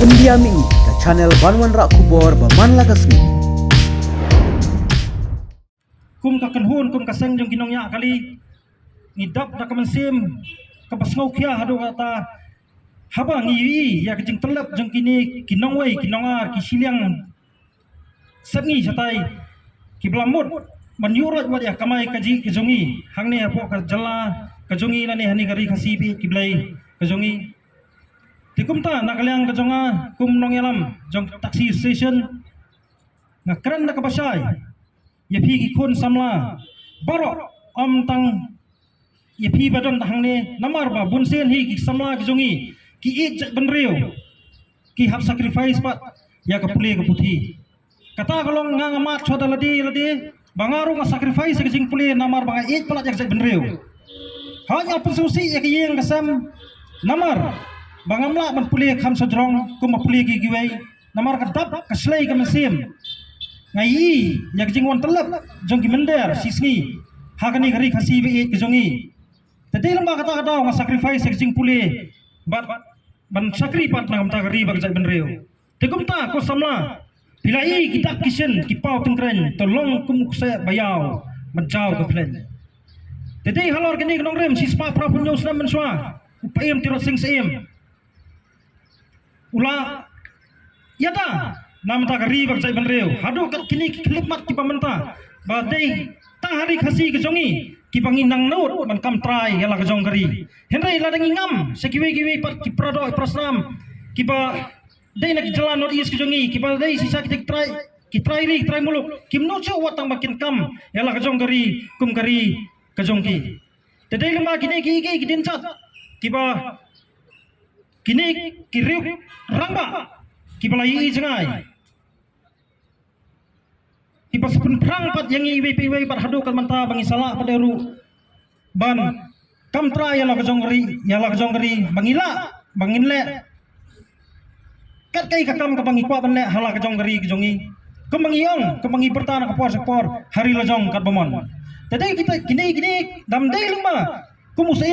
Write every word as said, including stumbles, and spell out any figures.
India Mih, ka channel ban wanrah khubor ba man la ka sngi. Kum ka kynhun, kum ka seng jong ki nongñiah kali, ngi dap da ka mynsiem kaba sngewkhia haduh katta haba ngi ïohi ïa ka jingtyllep jong kine ki nongwei, ki nongar, ki shiliang sepngi shatai, kiba la mut ban ïuh roit wat ïa ka kamai kajih ka jong ngi hangne hapoh ka jylla ka jong ngi lane hangne ka Ri Khasi ba ïeit ki blei ka jong ngi. Te kumta na ka liang ka jong nga kum nongïalam jong taxi station, nga kren da kaba shai ïa phi ki khun samla baroh, ym tang ïa phi ba don hangne, namar ba bunsien hi ki samla ki jong ngi ki ïeit jaitbynriew, ki hap sacrifice pat ïa ka pule ka puthi. Kata ka long nga nga mad shuwa da lade lade ba nga ruh nga sacrifice ïa ka jingpule namar ba nga ïeit palat ïa ka jaitbynriew. Hooid nga pynsngewsih ïa ka ïing ka sem namar ba ngam lah ban pule kham shajrong kumba pule ki kiwei. Namar ka dap ka shlei ka mynsiem, nga ïohi ïa ka jingwan tyllep jong ki mynder shisngi ha kane ka Ri Khasi ba ïeit ka jong ngi. Te dei lyngba kata ka daw nga sacrifice ïa ka jingpule bad ban shakri pat na ka bynta ka ri bad ka jaitbynriew. Te kumta ko samla, phi la ïohi ki dak ki shin ki paw tyngkreiñ, to long kum u kseh ba ïaw ban jaw ka phleiñ. Te dei halor kane ka nongrim shispah phra phew hynñiew snem mynshuwa, u Paiem Tirot Sing Syiem u la ïada na bynta ka ri bad ka jaitbynriew. Haduh kat kine ki khyllipmat kiba mynta ba dei tang ha Ri Khasi ka jong ngi kiba ngi nang nud ban kam trai ïa la ka jong ka ri. Hynrei lada ngi ngam sha kiwei kiwei pat ki para doh para snam kiba dei na ki jylla North East ka jong ngi kiba dei shisha kita ki trai, ki trai ri, ki trai muluk, kim nud shuh wat tang ba kin kam ïa la ka jong ka ri kum ka ri ka jong ki. Te dei lyngba kine ki, ki, ki dienjat kiba kine ki riew rangbah kiba la ïohi jngai, kiba sa pynphrang pat ïa ngi iwei pa iwei bad haduh ka mynta ba ngi sa lah pat ruh ban kam trai ïa la ka jong ka ri, ïa la ka jong ka ri ba ngi lah, ba ngin leh kat kaei ka kam kaba ngi kwah ban leh ha la ka jong ka ri ka jong ngi. Kumba ngi ong, kumba ngi pyrta na ka por sha ka por, ha ri la jong katba mon. Te dei kita kine, kine dang dei lyngba kum u Syiem